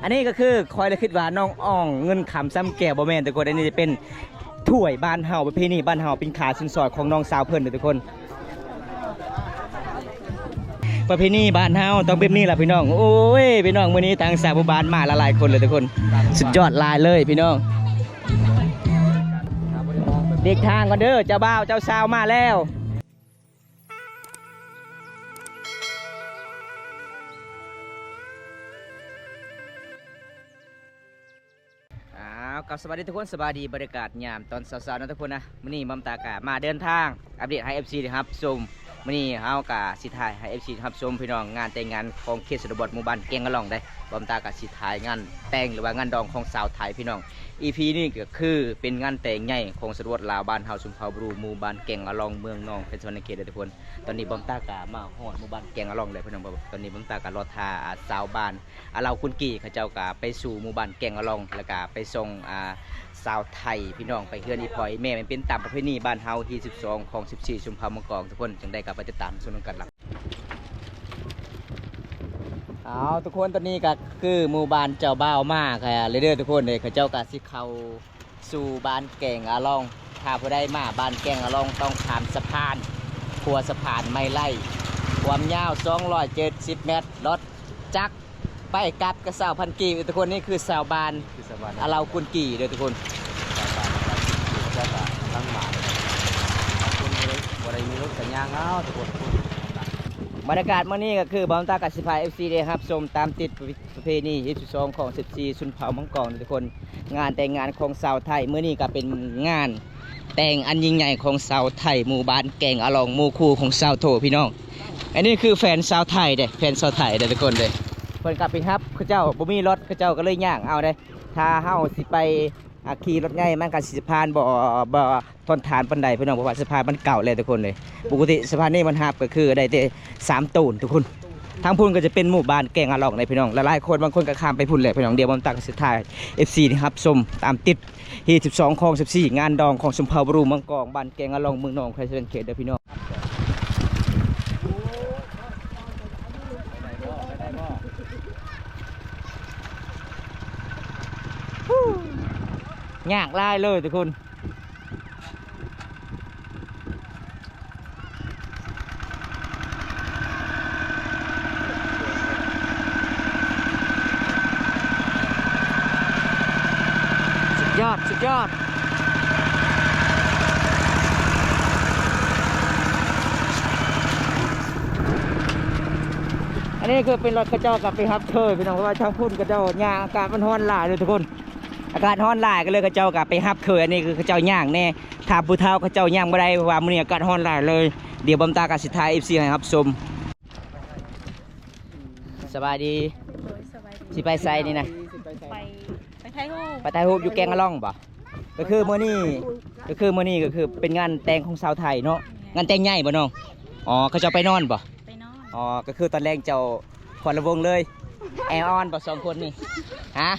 ອັນນີ້ກໍຄືຂ້ອຍລະຄິດວ່ານ້ອງອ່ອງເງິນຄຳຊຳແກ້ວ ບໍ່ແມ່ນທຸກຄົນ. ອັນນີ້ຈະເປັນຖ້ວຍບ້ານເຮົາ ປະເພນີບ້ານເຮົາ ເປັນຄ່າສິນສອດຂອງນ້ອງສາວເພິ່ນເດີທຸກຄົນ. ປະເພນີບ້ານເຮົາຕ້ອງແບບນີ້ລະພີ່ນ້ອງ. ໂອ້ຍ ພີ່ນ້ອງ ມື້ນີ້ທາງຊາວບ້ານມາຫຼາຍໆຄົນເລີຍທຸກຄົນ. ສຸດຍອດຫຼາຍເລີຍພີ່ນ້ອງ. ເດັກທາງກ່ອນເດີ ເຈົ້າບ່າວເຈົ້າສາວມາແລ້ວ. ອ້າວ ກັບສະບາຍດີທຸກຄົນ ສະບາຍດີບັນຍາກາດຍາມຕອນເຊົ້າໆເນາະທຸກຄົນນະ. ມື້ນີ້ບອມຕາກະມາເດີນທາງອັບເດດໃຫ້ເອັຟຊີໄດ້ຮັບຊົມ. ມື້ນີ້ເຮົາກະຊິຖ່າຍໃຫ້ເອັຟຊີໄດ້ຮັບຊົມພີ່ນ້ອງ ງານແຕ່ງງານຂອງເຂດຊົນນະບົດ ໝູ່ບ້ານແກ້ງອະລ່ອງໄດ໋. ບອມຕາກະຊິຖ່າຍງານແຕ່ງ ຫຼືວ່າງານດອງຂອງຊາວໄທພີ່ນ້ອງ. ອີພີນີ້ກໍຄືເປັນງານແຕ່ງໃຫຍ່ຂອງຊົນນະບົດລາວ ບ້ານເຮົາ ຊຸມເຜົ່າບຣູ ໝູ່ບ້ານແກ້ງອະລ່ອງ ເມືອງນອງ ແຂວງສະຫວັນນະເຂດເດີທຸກຄົນ. ຕອນນີ້ບອມຕາກະມາຮອດໝູ່ບ້ານແກ້ງອະລ່ອງແລ້ວພີ່ນ້ອງ. ຕອນນີ້ບອມຕາກະລໍຖ້າ ອາ ຊາວບ້ານ ອາ ລາວກຸນກີ ເຂົາເຈົ້າກະໄປສູ່ໝູ່ບ້ານແກ້ງອະລ່ອງ ແລ້ວກະໄປສົ່ງ ອາ ຊາວໄທພີ່ນ້ອງ ໄປເຮືອນອີ່ພໍ່ອີ່ແມ່. ແມ່ນເປັນຕາມປະເພນີບ້ານເຮົາ ຮີດສິບສອງ ຄອງສິບສີ່ ຊົນເຜົ່າມັງກອງ ທຸກຄົນ. ຈັ່ງໃດກະໄປຕິດຕາມຊົມນຳກັນລະ. ເອົາ ທຸກຄົນ ຕອນນີ້ກະຄືໝູ່ບ້ານເຈົ້າບ່າວມາກະເລີຍເດີທຸກຄົນເດີ. ເຂົາເຈົ້າກະຊິເຂົ້າ ສູ່ບ້ານແກ້ງອະລ່ອງ. ຖ້າຜູ້ໃດມາບ້ານແກ້ງອະລ່ອງ ຕ້ອງຂ້າມສະພານ ຂົວສະພານໄມ້ໄລ່ ຄວາມຍາວສອງຮ້ອຍເຈັດສິບແມັດ. ລົດຈັກໄປກັບກະຊາວພັນກີບທຸກຄົນ. ນີ້ຄືຊາວບ້ານ ຄືຊາວບ້ານ ອາ ລາວກຸນກີເດີທຸກຄົນ. ຊາວບ້ານ ອາ ລາວກຸນກີ ເຂົາເຈົ້າກະກຳລັງມາເລີຍ. ບາງຄົນບໍ່ໄດ້ ບໍ່ໄດ້ມີລົດກະຍ່າງເອົາທຸກຄົນ. ບັນຍາກາດມື້ນີ້ກະຄື ບອມຕາກະຊິພາເອັຟຊີໄດ້ຮັບຊົມຕາມຕິດປະເພນີ ຮີດສິບສອງ ຄອງສິບສີ່ ຊົນເຜົ່າມັງກອງເດີທຸກຄົນ. ງານແຕ່ງງານຂອງຊາວໄທ ມື້ນີ້ກະເປັນງານແຕ່ງອັນຍິ່ງໃຫຍ່ຂອງຊາວໄທ ໝູ່ບ້ານແກ້ງອະລ່ອງ ໝູ່ຄູ່ຂອງຊາວໂທພີ່ນ້ອງ. ອັນນີ້ຄືແຟນຊາວໄທເດ້ ແຟນຊາວໄທເດ້ທຸກຄົນເດ້. ເພິ່ນກະໄປຮັບເຂົາເຈົ້າ ບໍ່ມີລົດ ເຂົາເຈົ້າກະເລີຍຍ່າງເອົາເດ້. ຖ້າເຮົາຊິໄປ ອາ ຂີ່ລົດໃຫຍ່ ມັນກະຊິສະພານບໍ່ ບໍ່ ທົນທານປານໃດພີ່ນ້ອງ ເພາະວ່າສະພານມັນເກົ່າແລ້ວທຸກຄົນເອີຍ. ປົກກະຕິສະພານນີ້ມັນຮັບກໍຄືໄດ້ແຕ່ສາມໂຕນທຸກຄົນ. ທາງພຸ້ນກໍຈະເປັນໝູ່ບ້ານແກ້ງອະລ່ອງເດ້ພີ່ນ້ອງ. ຫຼາຍໆຄົນ ບາງຄົນກໍຂ້າມໄປພຸ້ນແຫຼະພີ່ນ້ອງ. ດຽວບອມຕາກະຊິຖ່າຍເອັຟຊີໄດ້ຮັບຊົມຕາມຕິດ ຮີດສິບສອງ ຄອງສິບສີ່ ງານດອງຂອງຊົນເຜົ່າບຣູ ເມືອງກອງ ບ້ານແກ້ງອະລ່ອງ ເມືອງນອງ ແຂວງສະຫວັນນະເຂດເດີພີ່ນ້ອງ. ຍາກຫຼາຍເລີຍທຸກຄົນ. ສຸດຍອດ ສຸດຍອດ. ອັນນີ້ຄືເປັນລົດເຂົາເຈົ້າກະໄປຮັບເຄີຍພີ່ນ້ອງ ເພາະວ່າທາງພຸ້ນເຂົາເຈົ້າຍ່າງ ອາກາດມັນຮ້ອນຫຼາຍເລີຍທຸກຄົນ. ອາກາດຮ້ອນຫຼາຍ ກະເລີຍເຂົາເຈົ້າກະໄປຮັບເຄີຍ. ອັນນີ້ຄືເຂົາເຈົ້າຍ່າງແດ່ ຖ້າຜູ້ເຖົ້າເຂົາເຈົ້າຍ່າງບໍ່ໄດ້ ເພາະວ່າມື້ນີ້ອາກາດຮ້ອນຫຼາຍເລີຍ. ດຽວບອມຕາກະຊິຖ່າຍເອັຟຊີໃຫ້ຮັບຊົມ. ສະບາຍດີ. ໂດຍ ສະບາຍດີ. ຊິໄປໃສນີ້ນະ? ໄປ ໄປຖ່າຍຮູບ ໄປຖ່າຍຮູບຢູ່ແກ້ງອະລ່ອງບໍ? ກໍຄືມື້ນີ້ ກໍຄືມື້ນີ້ກໍຄືເປັນງານແຕ່ງຂອງຊາວໄທເນາະ. ແມ່ນ. ງານແຕ່ງໃຫຍ່ບໍນ້ອງ? ອໍ ເຂົາເຈົ້າໄປນອນບໍ? ໄປນອນ. ອໍ ກໍຄືຕອນແລງເຈົ້າຄວັນລະວົງເລີຍ. ແອອອນບໍສອງຄົນນີ້? ຮະ?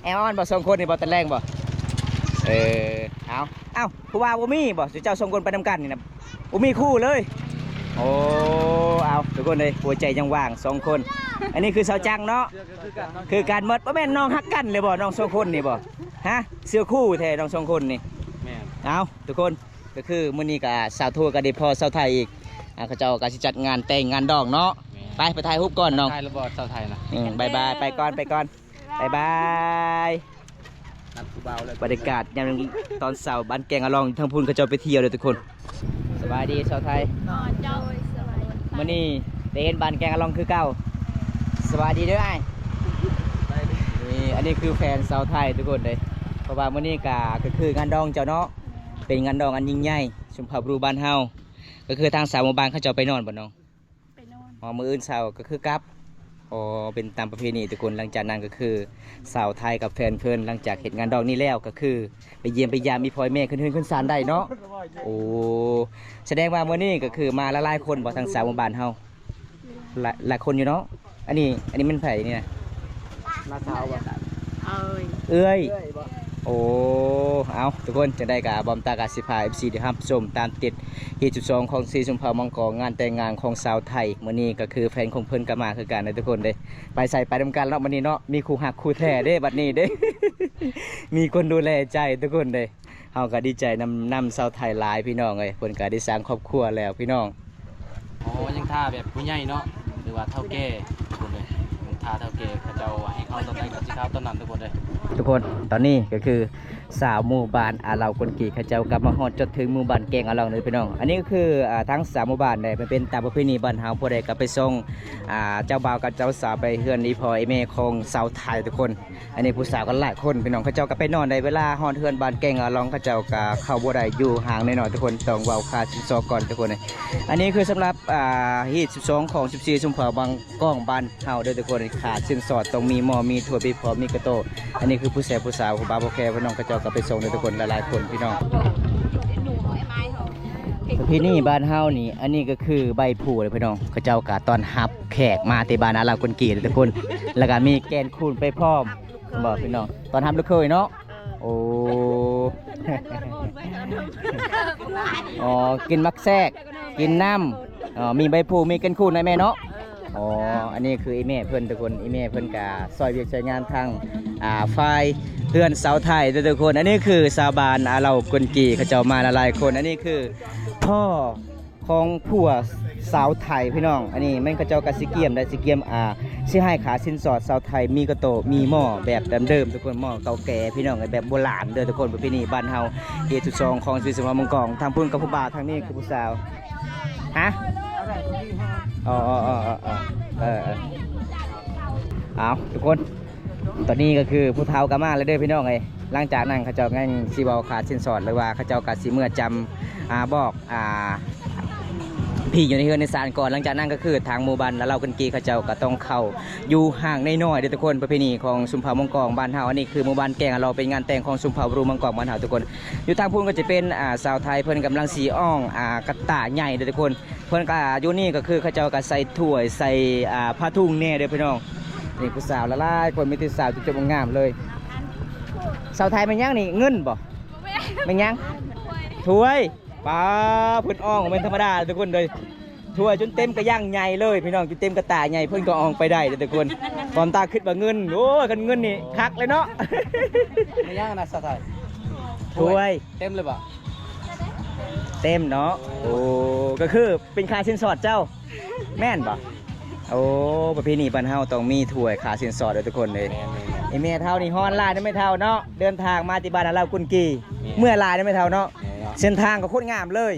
ແອອອນບໍ່ສອງຄົນນີ້ບໍ່ ຕອນແລງບໍ່? ເອີ ເອົາ ເອົ້າ ຜູ້ວ່າບໍ່ມີບໍ່ ເຈົ້າສອງຄົນໄປນຳກັນນີ້ນະ ບໍ່ມີຄູ່ເລີຍ? ໂອ້ ເອົາ ທຸກຄົນເອີຍ ຫົວໃຈຍັງວ່າງສອງຄົນ. ອັນນີ້ຄືສາວຈັງເນາະ ຄືກັນໝົດ. ບໍ່ແມ່ນນ້ອງຮັກກັນເລີຍບໍ່ ນ້ອງສອງຄົນນີ້ບໍ່? ຮະ ເສື້ອຄູ່ແທ້ນ້ອງສອງຄົນນີ້. ແມ່ນ ເອົາ ທຸກຄົນ ກໍຄືມື້ນີ້ກໍສາວໂທກໍໄດ້ພໍ້ສາວໄທອີກ ອ່າ ເຂົາເຈົ້າກໍຊິຈັດງານແຕ່ງງານດອງເນາະ. ແມ່ນ ໄປ ໄປຖ່າຍຮູບກ່ອນນ້ອງ ຖ່າຍແລ້ວບໍ່ສາວໄທນະ? ອືມ ບາຍບາຍ ໄປກ່ອນ ໄປກ່ອນ. ບາຍບາຍ. ນັດຜູ້ບ່າວແລ້ວ ບັນຍາກາດຍາມຕອນເຊົ້າ ບ້ານແກ້ງອະລ່ອງ ທາງພຸ້ນເຂົາເຈົ້າໄປທ່ຽວເດີທຸກຄົນ. ສະບາຍດີສາວໄທ. ເຈົ້າ ສະບາຍດີ. ມື້ນີ້ໄດ້ເຫັນບ້ານແກ້ງອະລ່ອງຄືເກົ່າ. ສະບາຍດີເດີອ້າຍ. ນີ້ ອັນນີ້ຄືແຟນສາວໄທທຸກຄົນເດ້ ເພາະວ່າມື້ນີ້ກະ ກະຄືງານດອງເຈົ້າເນາະ ເປັນງານດອງອັນຍິ່ງໃຫຍ່ ຊຸມເຜົ່າບຣູບ້ານເຮົາ. ກະຄືທາງຊາວໝູ່ບ້ານເຂົາເຈົ້າໄປນອນບໍ່ນ້ອງ? ໄປນອນ. ອໍ ມື້ອື່ນເຊົ້າກໍຄືກັບ. ອໍ ເປັນຕາມປະເພນີທຸກຄົນ. ຫຼັງຈາກນັ້ນກໍຄືສາວໄທກັບແຟນເພິ່ນ ຫຼັງຈາກເຮັດງານດອງນີ້ແລ້ວ ກໍຄືໄປຢ້ຽມໄປຢາມອີ່ພໍ່ອີ່ແມ່ຂຶ້ນເຮືອນຂຶ້ນຊານໄດ້ເນາະ. ໂອ້ ສະແດງວ່າມື້ນີ້ກໍຄືມາຫຼາຍໆຄົນບໍ່ ທາງຊາວໝູ່ບ້ານເຮົາ? ຫຼາຍ ຫຼາຍຄົນຢູ່ເນາະ. ອັນນີ້ ອັນນີ້ແມ່ນໃຜນີ້ນະ? ນ້າສາວບໍ່? ເອື້ອຍ ເອື້ອຍ. ເອື້ອຍບໍ່? ໂອ້ ເອົາ ທຸກຄົນ ຈັ່ງໃດກໍບອມຕາກໍຊິພາເອັຟຊີໄດ້ຮັບຊົມຕາມຕິດຮີດສິບສອງຂອງສີ່ຊົນເຜົ່າມັງກອງ ງານແຕ່ງງານຂອງຊາວໄທ. ມື້ນີ້ກໍຄືແຟນຂອງເພິ່ນກໍມາຄືກັນເດ້ທຸກຄົນເດ້ ໄປໃສໄປນຳກັນເນາະ ມື້ນີ້ເນາະ ມີຄູ່ຮັກຄູ່ແທ້ເດ້ບັດນີ້ເດ້ ມີຄົນດູແລໃຈທຸກຄົນເດ້. ເຮົາກໍດີໃຈນຳ ນຳຊາວໄທຫຼາຍພີ່ນ້ອງເອີຍ ເພິ່ນກໍໄດ້ສ້າງຄອບຄົວແລ້ວພີ່ນ້ອງ. ອໍ ຍັງຖ້າແບບຜູ້ໃຫຍ່ເນາະ ຫຼືວ່າເຖົ້າແກ່ທຸກຄົນເອີຍ ຍັງຖ້າເຖົ້າແກ່ເຂົາເຈົ້າວ່າໃຫ້ເຂົ້າຕອນໃດກໍຊິເຂົ້າຕອນນັ້ນທຸກຄົນເອີຍ. ທຸກຄົນ ຕອນນີ້ກໍຄືຊາວໝູ່ບ້ານອາເລົາກົນກີ ເຂົາເຈົ້າກໍມາຮອດຈົດເຖິງໝູ່ບ້ານແກ້ງອາເລົາເດີພີ່ນ້ອງ. ອັນນີ້ກໍຄື ອ່າ ທາງຊາວໝູ່ບ້ານເດ້ ມັນເປັນຕາມປະເພນີບ້ານເຮົາ ຜູ້ໃດກໍໄປສົ່ງ ອ່າ ເຈົ້າບ່າວກັບເຈົ້າສາວໄປເຮືອນອີ່ພໍ່ອີ່ແມ່ຂອງຊາວໄທທຸກຄົນ. ອັນນີ້ຜູ້ສາວກໍຫຼາຍຄົນພີ່ນ້ອງ ເຂົາເຈົ້າກໍໄປນອນໄດ້ ເວລາຮອດເຮືອນບ້ານແກ້ງອາເລົາ ເຂົາເຈົ້າກໍເຂົ້າບໍ່ໄດ້ ຢູ່ຫ່າງໜ້ອຍໆ ທຸກຄົນ ຕ້ອງເວົ້າຄ່າສິນສອດກ່ອນທຸກຄົນ. ອັນນີ້ຄືສຳລັບ ອ່າ ຮີດສິບສອງຂອງສິບສີ່ຊົນເຜົ່າມັງກອງບ້ານເຮົາເດີທຸກຄົນ ຂາດສິນສອດຕ້ອງມີໝໍ້ ມີຖ້ວຍ ມີພ້ອມ ມີກະໂຕ. ອັນນີ້ຄືຜູ້ແຊຜູ້ສາວ ຜູ້ບ່າວຜູ້ແຂກພີ່ນ້ອງ ເຂົາເຈົ້າກໍໄປສົ່ງເດີທຸກຄົນ ຫຼາຍໆ ຄົນພີ່ນ້ອງ. ປະເພນີບ້ານເຮົານີ້ ອັນນີ້ກໍຄືໃບພູເດີພີ່ນ້ອງ ເຂົາເຈົ້າກໍຕ້ອນຮັບແຂກມາທີ່ບ້ານອາເລົາກົນກີເດີທຸກຄົນ ແລ້ວກໍມີແກ່ນຄູນໄປພ້ອມ. ບໍ່ພີ່ນ້ອງ ຕ້ອນຮັບລູກເຂີຍເນາະ. ເອີ ໂອ້ ອໍ ກິນໝາກແຊກ ກິນນ້ຳ ອໍ ມີໃບພູ ມີແກ່ນຄູນໃຫ້ແມ່ເນາະ. ເອີ ອໍ ອັນນີ້ຄືອີ່ແມ່ເພິ່ນທຸກຄົນ ອີ່ແມ່ເພິ່ນກະຊ່ອຍວຽກຊ່ອຍງານທາງ ອ່າ ຝ່າຍເຮືອນຊາວໄທເດີທຸກຄົນ. ອັນນີ້ຄືຊາວບ້ານອາເລົາກົນກີ ເຂົາເຈົ້າມາຫຼາຍໆ ຄົນ. ອັນນີ້ຄືພໍ່ ຂອງຜົວສາວໄທພີ່ນ້ອງ. ອັນນີ້ແມ່ນເຂົາເຈົ້າກະຊິກຽມໄດ້ ຊິກຽມ ອ່າ ຊິໃຫ້ຄ່າສິນສອດຊາວໄທ ມີກະໂຕະ ມີໝໍ້ແບບດັ້ງເດີມທຸກຄົນ ໝໍ້ເກົ່າແກ່ພີ່ນ້ອງ ແບບໂບລານເດີທຸກຄົນ. ປະເພນີບ້ານເຮົາ ຮີດສິບສອງຂອງສິບສີ່ຊົນເຜົ່າມັງກອງ ທາງພຸ້ນກໍຜູ້ບ່າວ ທາງນີ້ຄືຜູ້ສາວ. ຮະ? ອໍ ເອີໆ ເອີໆ ເອີໆ ເອີ ເອົາ ທຸກຄົນ ຕອນນີ້ກໍຄືຜູ້ເຖົ້າກໍມາແລ້ວເດີພີ່ນ້ອງເອີຍ. ຫຼັງຈາກນັ້ນເຂົາເຈົ້າຍັງຊິເວົ້າຄ່າສິນສອດ ຫຼືວ່າເຂົາເຈົ້າກໍຊິເມືອຈຳ ອ່າ ບອກ ອ່າ ທີ່ຢູ່ໃນເຮືອນໃນຊານກ່ອນ. ຫຼັງຈາກນັ້ນກໍຄືທາງໝູ່ບ້ານລາວກັນກີ ເຂົາເຈົ້າກໍຕ້ອງເຂົ້າຢູ່ຫ່າງໜ້ອຍໆ ເດີທຸກຄົນ. ປະເພນີຂອງຊົນເຜົ່າມັງກອງບ້ານເຮົາ ອັນນີ້ຄືໝູ່ບ້ານແກ້ງອາເລົາ ເປັນງານແຕ່ງຂອງຊົນເຜົ່າບຣູມັງກອງບ້ານເຮົາທຸກຄົນ. ຢູ່ທາງພຸ້ນກໍຈະເປັນ ອ່າ ຊາວໄທ ເພິ່ນກຳລັງຊິອ້ອງ ອ່າ ກະຕ່າໃຫຍ່ເດີທຸກຄົນ. ເພິ່ນກໍຢູ່ນີ້ກໍຄືເຂົາເຈົ້າກໍໃສ່ຖ້ວຍ ໃສ່ ອ່າ ຜ້າຖົງແດ່ເດີພີ່ນ້ອງ. ນີ້ຜູ້ສາວຫຼາຍໆ ຄົນ ມີແຕ່ສາວຈົບໆ ງາມໆ ເລີຍ. ສາວໄທແມ່ນຫຍັງນີ້ ເງິນບໍ່? ແມ່ນຫຍັງ? ຖ້ວຍ. ປ້າ ເພິ່ນອ້ອງບໍ່ແມ່ນທຳມະດາເດີທຸກຄົນເດີ ຖ້ວຍຈົນເຕັມກະຢ່າງໃຫຍ່ເລີຍພີ່ນ້ອງ ຈົນເຕັມກະຕ່າໃຫຍ່ ເພິ່ນກໍອ້ອງໄປໄດ້ເດີທຸກຄົນ. ຄວາມຕາຄິດວ່າເງິນ ໂອ້ຍ ຄັນເງິນນີ້ຄັກເລີຍເນາະ. ແມ່ນຫຍັງນະສາວໄທ? ຖ້ວຍ. ເຕັມເລີຍບໍ່? ເຕັມເນາະ. ໂອ້ ກໍຄືເປັນຄ່າສິນສອດເຈົ້າ ແມ່ນບໍ່? ໂອ້ ປະເພນີບ້ານເຮົາຕ້ອງມີຖ້ວຍຄ່າສິນສອດເດີທຸກຄົນເອີຍ. ແມ່ນໆໆ ອີ່ແມ່ເຖົ້ານີ້ຮ້ອນຫຼາຍເນາະແມ່ເຖົ້າເນາະ ເດີນທາງມາທີ່ບ້ານອາເລົາກຸນກີ. ແມ່ນ ເມື່ອຍຫຼາຍເນາະແມ່ເຖົ້າເນາະ. ແມ່ນເນາະ ເສັ້ນທາງກໍໂຄດງາມເລີຍ.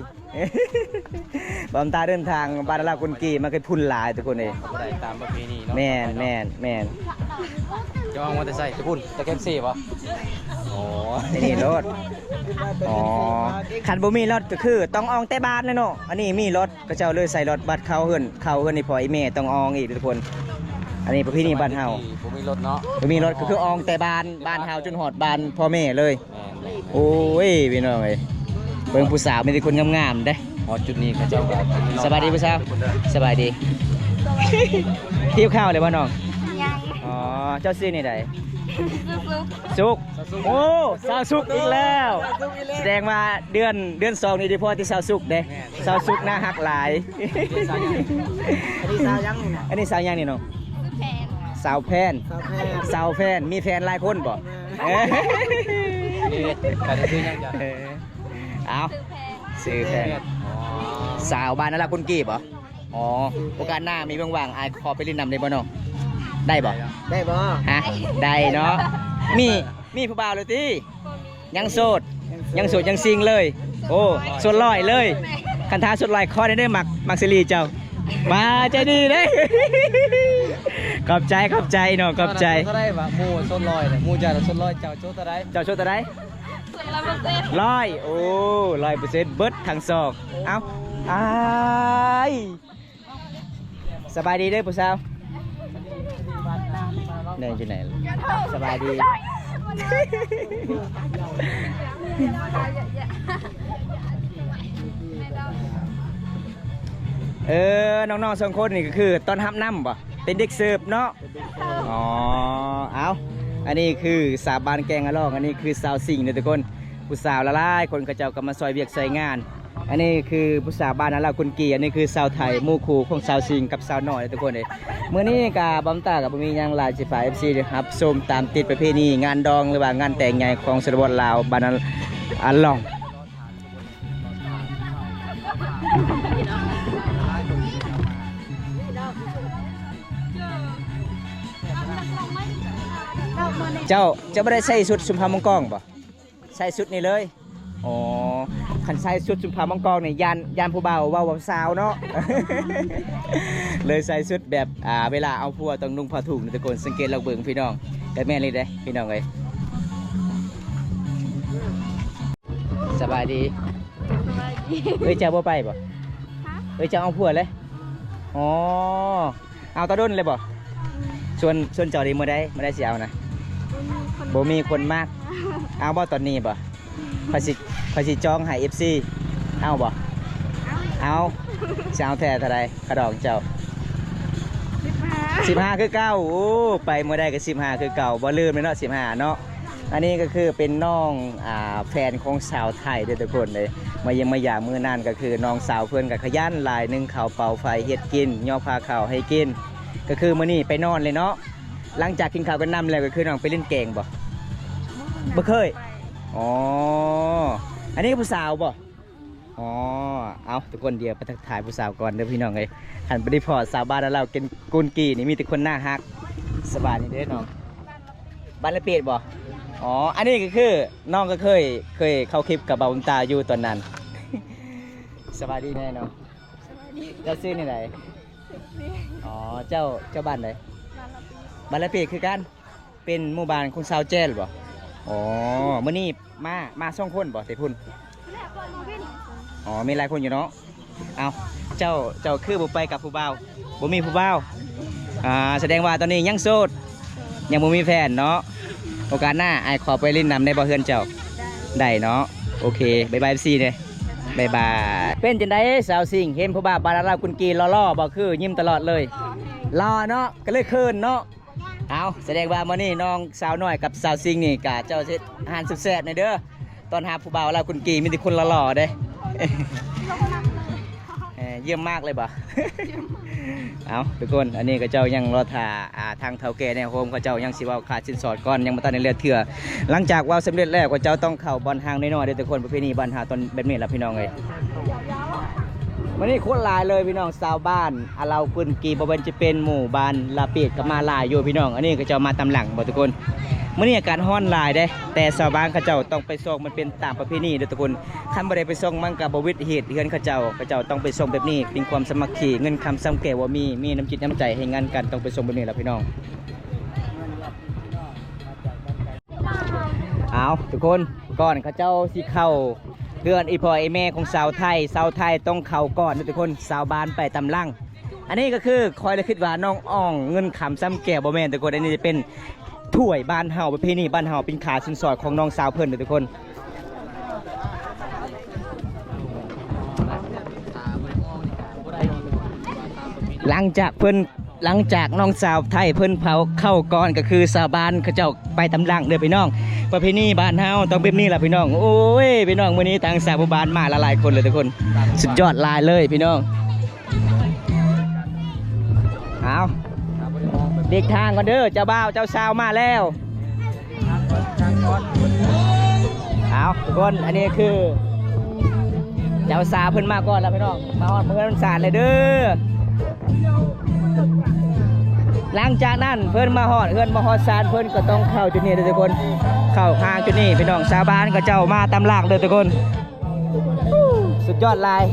ບອມຕາເດີນທາງບ້ານອາເລັາກຸນກີ ມັນຄືຝຸ່ນຫຼາຍທຸກຄົນເອີຍ. ບໍ່ໄດ້ຕາມປະເພນີເນາະ. ແມ່ນ ແມ່ນ ແມ່ນ. ເຈົ້າອອງມາແຕ່ໃສ? ແຕ່ພຸ້ນ ແຕ່ແຄມເຊບໍ່? ອໍ ນີ້ລົດ. ອໍ ຄັນບໍ່ມີລົດກໍຄືຕ້ອງອອງແຕ່ບ້ານແຫຼະເນາະ. ອັນນີ້ມີລົດ ເຂົາເຈົ້າເລີຍໃສ່ລົດບັດເຂົ້າເຮືອນ ເຂົ້າເຮືອນອີ່ພໍ່ອີ່ແມ່ ຕ້ອງອອງອີກທຸກຄົນ. ອັນນີ້ປະເພນີບ້ານເຮົາ. ບໍ່ມີລົດເນາະ. ບໍ່ມີລົດກໍຄືອອງແຕ່ບ້ານ ບ້ານເຮົາຈົນຮອດບ້ານພໍ່ແມ່ເລີຍ. ແມ່ນໆໆ. ໂອ້ຍ ພີ່ນ້ອງເອີຍ ເບິ່ງຜູ້ສາວມີແຕ່ຄົນງາມໆເດ້. ຮອດຈຸດນີ້ເຂົາເຈົ້າກໍ ສະບາຍດີຜູ້ສາວ. ສະບາຍດີ. ຫິວເຂົ້າແລ້ວບໍ່ນ້ອງ? ຍັງ. ອໍ ເຈົ້າຊື່ແນວໃດ? ສຸກ. ສຸກ. ໂອ້ ສາວສຸກອີກແລ້ວ. ສະແດງວ່າເດືອນ ເດືອນສອງນີ້ໄດ້ພໍແຕ່ສາວສຸກເດ້. ແມ່ນ. ສາວສຸກໜ້າຮັກຫຼາຍ. ອັນນີ້ສາວຫຍັງນີ້ນະ? ອັນນີ້ສາວຫຍັງນີ້ນ້ອງ? ສາວແພນ. ສາວແພນ. ສາວແພນ. ມີແຟນຫຼາຍຄົນບໍ່? ແມ່ນ. ເອີ ນີ້ກະຊື່ຫຍັງຈ້ະ? ເອີ ເອົາ ຊື່ແພນ. ຊື່ແພນ. ອໍ ສາວບ້ານນາລາກຸນກີບໍ່? ອໍ ໂອກາດໜ້າມີວ່າງໆ ອ້າຍຂໍໄປຫຼິ້ນນຳໄດ້ບໍ່ນ້ອງ? ໄດ້ບໍ່? ໄດ້ບໍ່? ຮະ ໄດ້ເນາະ. ມີ ມີຜູ້ບ່າວແລ້ວຕິ? ຍັງໂສດ ຍັງໂສດ ຍັງຊິງເລີຍ. ໂອ້ ໂສດຮ້ອຍເລີຍ. ຄັນຖ້າໂສດຮ້ອຍຂໍແດ່ເດີ ມັກ ມັກຊີຣີເຈົ້າ. ມາ ໃຈດີເດ້. ຂອບໃຈ ຂອບໃຈນ້ອງ ຂອບໃຈ. ເທົ່າໃດວະ? ໝູ່ໂສດຮ້ອຍ ໝູ່ເຈົ້າໂສດຮ້ອຍ ເຈົ້າໂສດເທົ່າໃດ? ເຈົ້າໂສດເທົ່າໃດ? ຮ້ອຍ. ໂອ້ ຮ້ອຍເປີເຊັນ ເບິດທັງສອງ. ເອົ້າ ອ້າຍ ສະບາຍດີເດີຜູ້ສາວ. ແນງຢູ່ໃນ ສະບາຍດີ. ເອີ ນ້ອງໆສອງຄົນນີ້ກໍຄືຕ້ອນຮັບນຳບໍ່? ເປັນເດັກເສີບເນາະ. ອໍ ເອົາ ອັນນີ້ຄືສາວບ້ານແກ້ງອະລອງ ອັນນີ້ຄືສາວສິງເດີທຸກຄົນ. ຜູ້ສາວຫຼາຍໆຄົນເຂົາເຈົ້າກໍມາຊ່ອຍວຽກຊ່ອຍງານ. ອັນນີ້ຄືຜູ້ສາວບ້ານອາລາກຸນກີ ອັນນີ້ຄືສາວໄທ ໝູ່ຄູ່ຂອງສາວສິງກັບສາວນ້ອຍເດີທຸກຄົນເອີຍ. ມື້ນີ້ກະບ່າວຕາກໍບໍ່ມີຫຍັງຫຼາຍ ຊິພາເອັຟຊີໄດ້ຮັບຊົມຕາມຕິດປະເພນີງານດອງ ຫຼືວ່າງານແຕ່ງໃຫຍ່ຂອງຊົນນະບົດລາວ ບ້ານອາລອງ. ເຈົ້າ ເຈົ້າບໍ່ໄດ້ໃສ່ຊຸດຊຸມພາມັງກອງບໍ່? ໃສ່ຊຸດນີ້ເລີຍ. ອໍ ຄັນໃສ່ຊຸດຊຸມພາມັງກອງນີ້ ຢ້ານ ຢ້ານຜູ້ບ່າວເວົ້າວ່າສາວເນາະ. ເລີຍໃສ່ຊຸດແບບ ອ່າ ເວລາເອົາຜົວຕ້ອງນຸ່ງຜ້າຖົງນີ້ທຸກຄົນ. ສັງເກດລອງເບິ່ງພີ່ນ້ອງ ກໍແມ່ນອີ່ຫຼີເດ້ພີ່ນ້ອງເອີຍ. ສະບາຍດີ. ສະບາຍດີ. ເອີຍ ເຈົ້າບໍ່ໄປບໍ່? ຮະ? ເອີຍ ເຈົ້າເອົາຜົວເລີຍ? ອໍ ເອົາຕາດົນເລີຍບໍ່? ອືມ. ສ່ວນ ສ່ວນເຈົ້ານີ້ມື້ໃດ ມື້ໃດຊິເອົານະ? ບໍ່ມີຄົນມັກ. ບໍ່ມີຄົນມັກ. ເອົາບໍ່ຕອນນີ້ບໍ່? ຂ້ອຍຊິ ຂ້ອຍຊິຈອງໃຫ້ເອັຟຊີ. ເອົາບໍ່? ເອົາ. ເອົາ. ຊິເອົາແທ້ເທົ່າໃດ ຄ່າດອງເຈົ້າ? ສິບຫ້າ. ສິບຫ້າຄືເກົ່າ. ໂອ້ ໄປມື້ໃດກໍສິບຫ້າຄືເກົ່າ ບໍ່ລືມເລີຍເນາະ ສິບຫ້າເນາະ. ອັນນີ້ກໍຄືເປັນນ້ອງ ອ່າ ແຟນຂອງສາວໄທເດີທຸກຄົນເດ້ ມາຢ້ຽມມາຢາມມື້ນັ້ນ ກໍຄືນ້ອງສາວເພິ່ນກໍຂະຫຍັນຫຼາຍ ໜຶ້ງເຂົ້າເປົ່າໄຟ ເຮັດກິນ ຍໍພາເຂົ້າໃຫ້ກິນ. ກໍຄືມື້ນີ້ໄປນອນເລີຍເນາະ. ຫຼັງຈາກກິນເຂົ້າກັນນຳແລ້ວ ກໍຄືນ້ອງໄປຫຼິ້ນແກ້ງບໍ່? ບໍ່ເຄີຍ. ອໍ ອັນນີ້ຜູ້ສາວບໍ່? ອໍ ເອົາ ທຸກຄົນ ດຽວໄປທັກທາຍຜູ້ສາວກ່ອນເດີພີ່ນ້ອງເອີຍ. ຄັນບໍ່ໄດ້ພໍ້ສາວບ້ານລາວກິນກຸນກີນີ້ ມີແຕ່ຄົນໜ້າຮັກ. ສະບາຍດີເດີນ້ອງ. ບ້ານລະເປດບໍ່? ອໍ ອັນນີ້ກໍຄືນ້ອງກໍເຄີຍ ເຄີຍເຂົ້າຄລິບກັບບ່າວບຸນຕາຢູ່ຕອນນັ້ນ. ສະບາຍດີແນ່ນ້ອງ. ສະບາຍດີ. ເຈົ້າຊື່ແນວໃດ? ອໍ ເຈົ້າ ເຈົ້າບ້ານໃດ? ບ້ານລະເປດ. ບ້ານລະເປດຄືກັນ. ເປັນໝູ່ບ້ານຂອງຊາວແຈ້ລບໍ່? ອໍ ມື້ນີ້ມາ ມາສອງຄົນບໍ່ແຕ່ພຸ້ນ? ອໍ ມີຫຼາຍຄົນຢູ່ເນາະ. ເອົ້າ ເຈົ້າ ເຈົ້າຄືບໍ່ໄປກັບຜູ້ບ່າວ? ບໍ່ມີຜູ້ບ່າວ. ອ່າ ສະແດງວ່າຕອນນີ້ຍັງໂສດ ຍັງບໍ່ມີແຟນເນາະ. ໂອກາດໜ້າອ້າຍຂໍໄປຫຼິ້ນນຳໄດ້ບໍ່ເຮືອນເຈົ້າ? ໄດ້ເນາະ. ໂອເຄ ບາຍບາຍເອັຟຊີເດີ ບາຍບາຍ. ເປັນຈັ່ງໃດສາວສິງ ເຫັນຜູ້ບ່າວບາດາລາວກຸນກີຫຼໍ່ໆບໍ່? ຄືຍິ້ມຕະຫຼອດເລີຍ. ຫຼໍ່ເນາະ ກໍເລີຍເຂີນເນາະ. ເອົາ ສະແດງວ່າມື້ນີ້ນ້ອງສາວນ້ອຍກັບສາວສິງນີ້ກະເຈົ້າເຮັດອາຫານແຊບໆແດ່ເດີ ຕ້ອນຮັບຜູ້ບ່າວລາວກຸນກີ ມີແຕ່ຄົນຫຼໍ່ໆເດ້. ເອີ ຢ້ຽມມາກເລີຍບໍ່? ເອົາ ທຸກຄົນ ອັນນີ້ເຂົາເຈົ້າຍັງລໍຖ້າ ອ່າ ທາງເຖົ້າແກ່ໃນໂຮມ ເຂົາເຈົ້າຍັງຊິເວົ້າຄ່າສິນສອດກ່ອນ ຍັງບໍ່ທັນໄດ້ເລືອກເທື່ອ. ຫຼັງຈາກເວົ້າສຳເລັດແລ້ວ ເຂົາເຈົ້າຕ້ອງເຂົ້າບ່ອນຮ່າງນ້ອຍໆເດີທຸກຄົນ ປະເພນີບ້ານເຮົາຕ້ອງແບບນີ້ລະພີ່ນ້ອງເອີຍ. ມື້ນີ້ຄົນຫຼາຍເລີຍພີ່ນ້ອງ ຊາວບ້ານອາລາວກຸນກີ ບໍ່ວ່າຈະເປັນໝູ່ບ້ານລາເປດກໍມາຫຼາຍຢູ່ພີ່ນ້ອງ. ອັນນີ້ເຂົາເຈົ້າມາຕາມຫຼັງບໍ່ທຸກຄົນ? ມື້ນີ້ອາກາດຮ້ອນຫຼາຍເດ້ ແຕ່ຊາວບ້ານເຂົາເຈົ້າຕ້ອງໄປຊ່ອງ ມັນເປັນຕາມປະເພນີເດີທຸກຄົນ. ຄັນບໍ່ໄດ້ໄປຊ່ອງ ມັນກໍບໍ່ວິດຮີດເຮືອນເຂົາເຈົ້າ. ເຂົາເຈົ້າຕ້ອງໄປຊ່ອງແບບນີ້ ເປັນຄວາມສາມັກຄີ ເງິນຄຳຊຳແກ່ບໍ່ມີ ມີນ້ຳຈິດນ້ຳໃຈໃຫ້ກັນ ຕ້ອງໄປຊ່ອງແບບນີ້ລະພີ່ນ້ອງ. ເອົາ ທຸກຄົນ ກ່ອນເຂົາເຈົ້າຊິເຂົ້າເຮືອນອີ່ພໍ່ອີ່ແມ່ຂອງຊາວໄທ ຊາວໄທຕ້ອງເຂົ້າກ່ອນເດີທຸກຄົນ ຊາວບ້ານໄປຕາມຫຼັງ. ອັນນີ້ກໍຄືຂ້ອຍລະຄິດວ່ານ້ອງອ່ອງເງິນຄຳຊຳແກ້ວ ບໍ່ແມ່ນທຸກຄົນ. ອັນນີ້ຈະເປັນຖ້ວຍບ້ານເຮົາ ປະເພນີບ້ານເຮົາ ເປັນຄ່າສິນສອດຂອງນ້ອງສາວເພິ່ນເດີທຸກຄົນ. ຫຼັງຈາກເພິ່ນ ຫຼັງຈາກນ້ອງສາວໄທເພິ່ນເຜົາເຂົ້າກ່ອນ ກໍຄືຊາວບ້ານເຂົາເຈົ້າໄປຕາມຫຼັງເດີພີ່ນ້ອງ. ປະເພນີບ້ານເຮົາຕ້ອງແບບນີ້ລະພີ່ນ້ອງ. ໂອ້ຍ ພີ່ນ້ອງ ມື້ນີ້ທາງສາວຜູ້ບ້ານມາຫຼາຍໆຄົນເລີຍທຸກຄົນ ສຸດຍອດຫຼາຍເລີຍພີ່ນ້ອງ. ເອົາ ຫຼີກທາງກ່ອນເດີ ເຈົ້າບ່າວເຈົ້າສາວມາແລ້ວ. ເອົາ ທຸກຄົນ ອັນນີ້ຄືເຈົ້າສາວເພິ່ນມາກ່ອນແລ້ວພີ່ນ້ອງ ມາຮອດເຮືອນສານເລີຍເດີ. ຫຼັງຈາກນັ້ນເພິ່ນມາຮອດເຮືອນມາຮອດສານ ເພິ່ນກໍຕ້ອງເຂົ້າຈຸດນີ້ເດີທຸກຄົນ ເຂົ້າທາງຈຸດນີ້ພີ່ນ້ອງ. ຊາວບ້ານເຂົາເຈົ້າມາຕາມຫຼັງເດີທຸກຄົນ ສຸດຍອດຫຼາຍ.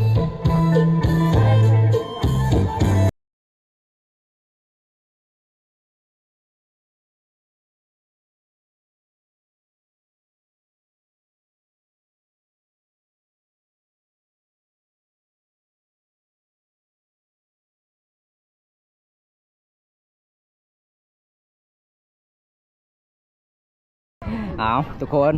ເອົາ ທຸກຄົນ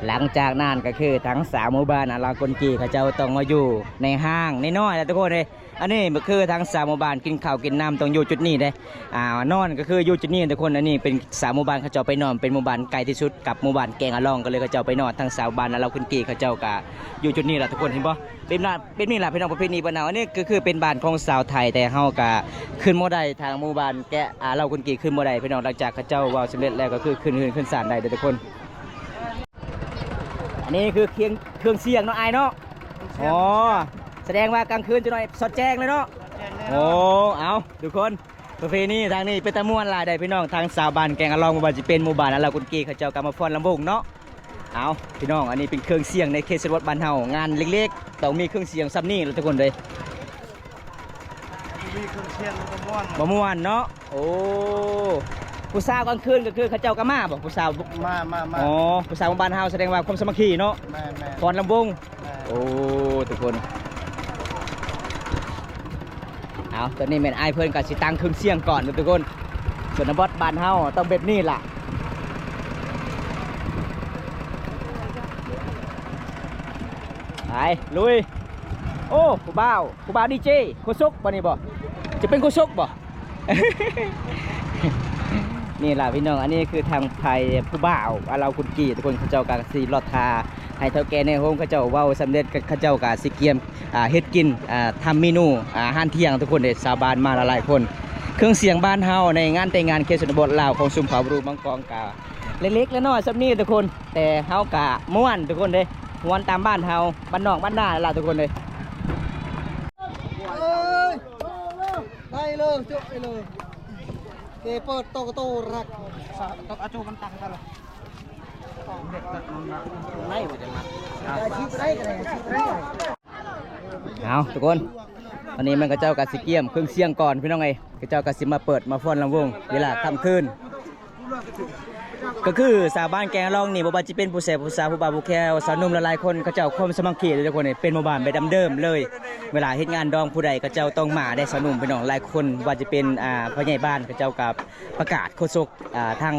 ຫຼັງຈາກນັ້ນກໍຄືທາງສາວໝູ່ບ້ານອາລາກຸນກີ ເຂົາເຈົ້າຕ້ອງມາຢູ່ໃນຫ້າງນ້ອຍໆແລ້ວທຸກຄົນເອີຍ. ອັນນີ້ກໍຄືທາງຊາວໝູ່ບ້ານກິນເຂົ້າກິນນ້ຳຕ້ອງຢູ່ຈຸດນີ້ເດ້. ອ່າ ນອນກໍຄືຢູ່ຈຸດນີ້ທຸກຄົນ. ອັນນີ້ເປັນຊາວໝູ່ບ້ານເຂົາເຈົ້າໄປນອນ ເປັນໝູ່ບ້ານໃກ້ທີ່ສຸດກັບໝູ່ບ້ານແກງອະລອງ ກໍເລີຍເຂົາເຈົ້າໄປນອນ. ທາງຊາວບ້ານລາວຄຸນກີເຂົາເຈົ້າກໍຢູ່ຈຸດນີ້ລະທຸກຄົນ ເຫັນບໍ່? ເປັນ ເປັນນີ້ລະພີ່ນ້ອງ ປະເພນີບ້ານເຮົາ. ອັນນີ້ກໍຄືເປັນບ້ານຂອງຊາວໄທ ແຕ່ເຮົາກໍຂຶ້ນບໍ່ໄດ້ ທາງໝູ່ບ້ານແກ ອ່າ ລາວຄຸນກີຂຶ້ນບໍ່ໄດ້ພີ່ນ້ອງ. ຫຼັງຈາກເຂົາເຈົ້າເວົ້າສຳເລັດແລ້ວ ກໍຄືຂຶ້ນເຮືອນຂຶ້ນຊານໄດ້ເດີທຸກຄົນ. ອັນນີ້ຄືເຄື່ອງ ເຄື່ອງສຽງເນາະອ້າຍເນາະ. ອໍ ສະແດງວ່າກາງຄືນຈັກໜ້ອຍສອດແຈ້ງເລີຍເນາະ. ໂອ້ ເອົາທຸກຄົນ ປະເພນີທາງນີ້ເປັນຕາມ່ວນຫຼາຍໃດ໋ພີ່ນ້ອງ. ທາງຊາວບ້ານແກງອະລອງ ບໍ່ວ່າຊິເປັນໝູ່ບ້ານອາລາວກຸນກີ ເຂົາເຈົ້າກໍມາຟ້ອນລຳວົງເນາະ. ເອົາພີ່ນ້ອງ ອັນນີ້ເປັນເຄື່ອງສຽງໃນເຂດຊົນນະບົດບ້ານເຮົາ. ງານເລັກໆຕ້ອງມີເຄື່ອງສຽງສ່ຳນີ້ລະທຸກຄົນເດີ. ບໍ່ມີເຄື່ອງສຽງບໍ່ມ່ວນ ບໍ່ມ່ວນເນາະ. ໂອ້ ຜູ້ສາວກາງຄືນກໍຄືເຂົາເຈົ້າກໍມາບໍ່ ຜູ້ສາວ? ມາ ມາ ມາ. ອໍ ຜູ້ສາວຂອງບ້ານເຮົາ ສະແດງວ່າຄວາມສາມັກຄີເນາະ. ແມ່ນໆ ຟ້ອນລຳວົງ. ແມ່ນ. ໂອ້ ທຸກຄົນ ເອົາ ຕອນນີ້ແມ່ນອ້າຍເພິ່ນກໍຊິຕັ້ງເຄື່ອງສຽງກ່ອນເດີທຸກຄົນ. ຊົນນະບົດບ້ານເຮົາຕ້ອງແບບນີ້ລະ. ໄປ ລຸຍ. ໂອ້ ຜູ້ບ່າວ ຜູ້ບ່າວດີເຈ ໂຄສົກບໍ່ນີ້ບໍ່? ຈະເປັນໂຄສົກບໍ່? ນີ້ລະພີ່ນ້ອງ ອັນນີ້ຄືທາງໄພຜູ້ບ່າວອາລາວກຸນກີທຸກຄົນ. ເຂົາເຈົ້າກໍຊິລອດຖ້າໃຫ້ເຖົ້າແກ່ໃນໂຮງເຂົາເຈົ້າເວົ້າສຳເລັດ ເຂົາເຈົ້າກໍຊິກຽມ ອ່າ ເຮັດກິນ ອ່າ ທຳເມນູ ອ່າ ອາຫານທ່ຽງທຸກຄົນເດ້. ຊາວບ້ານມາຫຼາຍໆຄົນ. ເຄື່ອງສຽງບ້ານເຮົາໃນງານແຕ່ງງານເຂດຊົນນະບົດລາວຂອງຊຸມເຜົ່າບຣູມັງກອງກະເລັກໆນ້ອຍໆສ່ຳນີ້ທຸກຄົນ ແຕ່ເຮົາກະມ່ວນທຸກຄົນເດ້. ມ່ວນຕາມບ້ານເຮົາ ບ້ານນອກບ້ານນາລະທຸກຄົນເດ້. ໄດ້ເລີຍ ຈົບໄປເລີຍ ເກເປີດໂຕກະໂຕລັກ ຕອກອາໂຈມັນຕັງກັນລະ ໄດ້ບໍ່ຈັງນະ ອາຊີບໄດ້ກໍໄດ້ ອາຊີບໄດ້. ເອົາທຸກຄົນ ຕອນນີ້ມັນເຂົາເຈົ້າກໍຊິກຽມເຄື່ອງສຽງກ່ອນພີ່ນ້ອງເອີຍ. ເຂົາເຈົ້າກໍຊິມາເປີດມາຟ້ອນລຳວົງເວລາຄ່ຳຄືນ. ກໍຄືຊາວບ້ານແກງອະລອງນີ້ ບໍ່ວ່າຈະເປັນຜູ້ແຊຜູ້ສາ ຜູ້ບ່າວຜູ້ແຄວ ຊາວໜຸ່ມຫຼາຍໆຄົນ ເຂົາເຈົ້າຄວາມສາມັກຄີເດ້ທຸກຄົນ. ເປັນໝູ່ບ້ານແບບດັ້ງເດີມເລີຍ ເວລາເຮັດງານດອງຜູ້ໃດ ເຂົາເຈົ້າຕ້ອງມາເດ້. ຊາວໜຸ່ມພີ່ນ້ອງຫຼາຍຄົນ ວ່າຈະເປັນ ອ່າ ພໍ່ໃຫຍ່ບ້ານ ເຂົາເຈົ້າກໍປະກາດໂຄສົກ ອ່າ ທາງ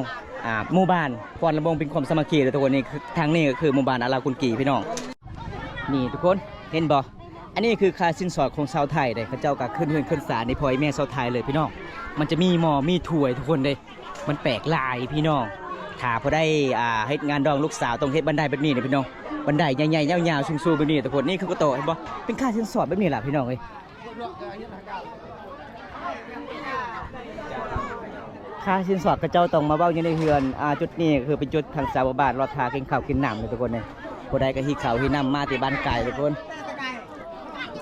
ອ່າ ໝູ່ບ້ານຟ້ອນລຳວົງເປັນຄວາມສາມັກຄີເດ້ທຸກຄົນ. ນີ້ຄື ທາງນີ້ກໍຄືໝູ່ບ້ານອາລາວກຸນກີພີ່ນ້ອງ. ນີ້ທຸກຄົນເຫັນບໍ່? ອັນນີ້ຄືຄ່າສິນສອດຂອງຊາວໄທເດ້. ເຂົາເຈົ້າກໍຂຶ້ນເຮືອນຂຶ້ນຊານໃຫ້ພໍ່ໃຫ້ແມ່ຊາວໄທເລີຍພີ່ນ້ອງ. ມັນຈະມີໝໍ້ມີຖ້ວຍທຸກຄົນເດ້. ມັນແປກຫຼາຍພີ່ນ້ອງ. ຖ້າຜູ້ໃດ ອ່າ ເຮັດງານດອງລູກສາວ ຕ້ອງເຮັດບັນໄດແບບນີ້ເດ້ພີ່ນ້ອງ. ບັນໄດໃຫຍ່ໆ ຍາວໆ ສູງໆ ແບບນີ້ທຸກຄົນ. ນີ້ຄືກະໂຕະ ເຫັນບໍ່? ເປັນຄ່າສິນສອດແບບນີ້ລະພີ່ນ້ອງເອີຍ. ຄ່າສິນສອດເຂົາເຈົ້າຕ້ອງມາເວົ້າຢູ່ໃນເຮືອນ. ອ່າ ຈຸດນີ້ກໍຄືເປັນຈຸດທາງຊາວບ້ານລອດຖ້າກິນເຂົ້າກິນນ້ຳເດ້ທຸກຄົນເດ້. ຜູ້ໃດກໍຫິວເຂົ້າຫິວນ້ຳມາແຕ່ບ້ານໄກທຸກຄົນ.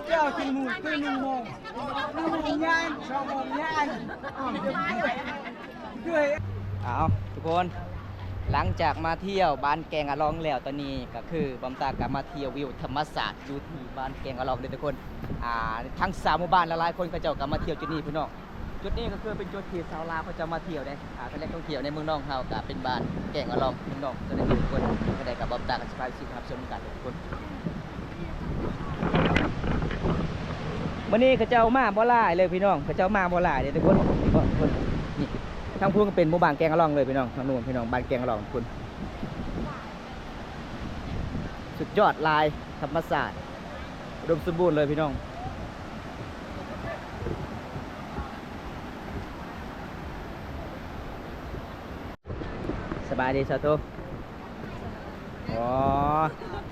ເຈົ້າກິນໝູກຄືໜຶ່ງໂມງ ໜຶ່ງໂມງຍານ ສອງໂມງຍານ. ເອົາທຸກຄົນ ຫຼັງຈາກມາທ່ຽວບ້ານແກງອະລອງແລ້ວ ຕອນນີ້ກໍຄືບອມຕາກໍມາທ່ຽວວິວທຳມະຊາດຢູ່ທີ່ບ້ານແກງອະລອງເດ້ທຸກຄົນ. ອ່າ ທັງຊາວໝູ່ບ້ານຫຼາຍໆຄົນເຂົາເຈົ້າກໍມາທ່ຽວຈຸດນີ້ພີ່ນ້ອງ. ຈຸດນີ້ກໍຄືເປັນຈຸດທີ່ຊາວລາວເຂົາເຈົ້າມາທ່ຽວເດ້. ອ່າ ທະແຫຼງທ່ອງທ່ຽວໃນເມືອງນອງເຮົາກໍເປັນບ້ານແກງອະລອງເມືອງນອງ ຕົວນີ້ທຸກຄົນ. ຈັ່ງໃດກໍບອມຕາກໍຊິພາໄປຊິນຮັບຊົມກັນທຸກຄົນ. ມື້ນີ້ເຂົາເຈົ້າມາບໍ່ຫຼາຍເລີຍພີ່ນ້ອງ ເຂົາເຈົ້າມາບໍ່ຫຼາຍເດ້ທຸກຄົນ. ນີ້ ທາງພຸ້ນກໍເປັນໝູ່ບ້ານແກງອະລອງເລີຍພີ່ນ້ອງ ທາງໂນ້ນພີ່ນ້ອງ ບ້ານແກງອະລອງພຸ້ນ. ສຸດຍອດຫຼາຍ ທຳມະຊາດອຸດົມສົມບູນເລີຍພີ່ນ້ອງ. ສະບາຍດີສາວໂຕ. ອໍ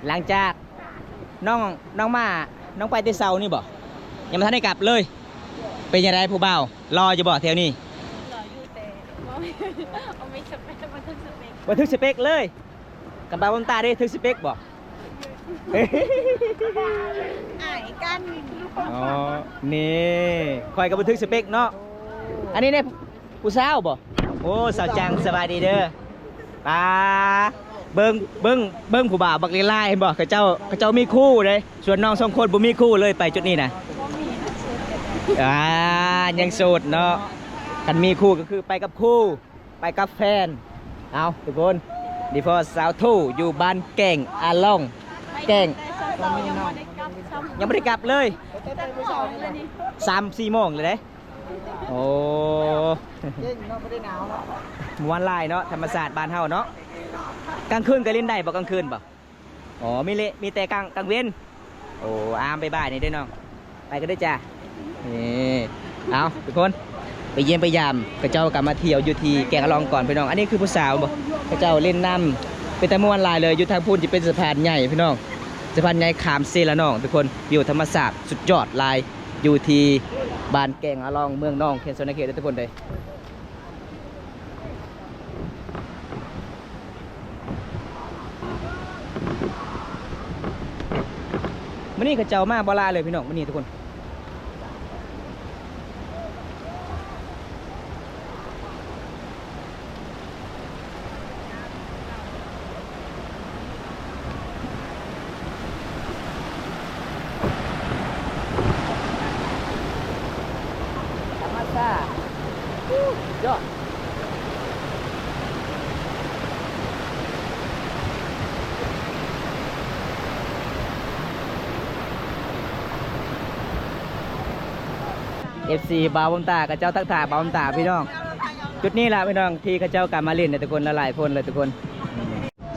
ຫຼັງຈາກນ້ອງ ນ້ອງມາ ນ້ອງໄປແຕ່ເຊົ້ານີ້ບໍ່? ຍັງບໍ່ທັນໄດ້ກັບເລີຍ. ເປັນຈັ່ງໃດຜູ້ບ່າວ ຫຼໍ່ຢູ່ບໍ່ແຖວນີ້? ຫຼໍ່ຢູ່ ແຕ່ບໍ່ ບໍ່ມີສະເປັກ ບໍ່ຖືກສະເປັກ ບໍ່ຖືກສະເປັກເລີຍ. ກັບບ່າວບຸນຕາເດ້ ຖືກສະເປັກບໍ່? ອາຍກັນ. ອໍ ນີ້ ຂ້ອຍກໍບໍ່ຖືກສະເປັກເນາະ. ອັນນີ້ເດ້ ຜູ້ສາວບໍ່? ໂອ້ ສາວຈັງ ສະບາຍດີເດີ. ປາ ເບິ່ງ ເບິ່ງ ເບິ່ງຜູ້ບ່າວບັກຫຼາຍໆ ເຫັນບໍ່? ເຂົາເຈົ້າ ເຂົາເຈົ້າມີຄູ່ເດ້ ສ່ວນນ້ອງສອງຄົນບໍ່ມີຄູ່ເລີຍ ໄປຈຸດນີ້ນະ. ອ່າ ຍັງໂສດເນາະ. ຄັນມີຄູ່ກໍຄືໄປກັບຄູ່ ໄປກັບແຟນ. ເອົາທຸກຄົນ ນີ້ພໍສາວໂທຢູ່ບ້ານແກງອາລອງ ແກງ ຍັງບໍ່ໄດ້ກັບຊ້ຳ ຍັງບໍ່ໄດ້ກັບເລີຍ ສາມສີ່ໂມງເລີຍເດ້. ໂອ້ ເກັ່ງເນາະ ບໍ່ໄດ້ໜາວເນາະ ມ່ວນຫຼາຍເນາະ ທຳມະຊາດບ້ານເຮົາເນາະ. ກາງຄືນກໍຫຼິ້ນໄດ້ບໍ່? ກາງຄືນບໍ່? ອໍ ມີເລະ ມີແຕ່ກາງ ກາງເວັນ. ໂອ້ ອາມ ບາຍບາຍນີ້ເດີນ້ອງ ໄປກັນເດີຈ້າ. ນີ້ ເອົາ ທຸກຄົນ ໄປຢ້ຽມໄປຢາມ ເຂົາເຈົ້າກໍມາທ່ຽວຢູ່ທີ່ແກງອະລ່ອງກ່ອນ ພີ່ນ້ອງ. ອັນນີ້ຄືຜູ້ສາວບໍ່ ເຂົາເຈົ້າຫຼິ້ນນ້ຳ ເປັນຕາມ່ວນຫຼາຍເລີຍ. ຢູ່ທາງພຸ້ນຈະເປັນສະພານໃຫຍ່ ພີ່ນ້ອງ ສະພານໃຫຍ່ຂ້າມເຊລະນອງ ທຸກຄົນ. ວິວທຳມະຊາດສຸດຍອດຫຼາຍ ຢູ່ທີ່ບ້ານແກງອະລ່ອງ ເມືອງນອງ ແຂວງສະຫວັນນະເຂດເດີ ທຸກຄົນເດີ. ມື້ນີ້ເຂົາເຈົ້າມາບໍ່ຫຼາຍເລີຍ ພີ່ນ້ອງ ມື້ນີ້ ທຸກຄົນ. ທຳມະຊາດ ສຸດຍອດ. ເອັຟຊີບ່າວບຸນຕາ ເຂົາເຈົ້າທັກທາຍບ່າວບຸນຕາ ພີ່ນ້ອງ. ຈຸດນີ້ລະ ພີ່ນ້ອງ ທີ່ເຂົາເຈົ້າກໍມາຫຼິ້ນນະ ທຸກຄົນ ຫຼາຍໆຄົນເລີຍ ທຸກຄົນ.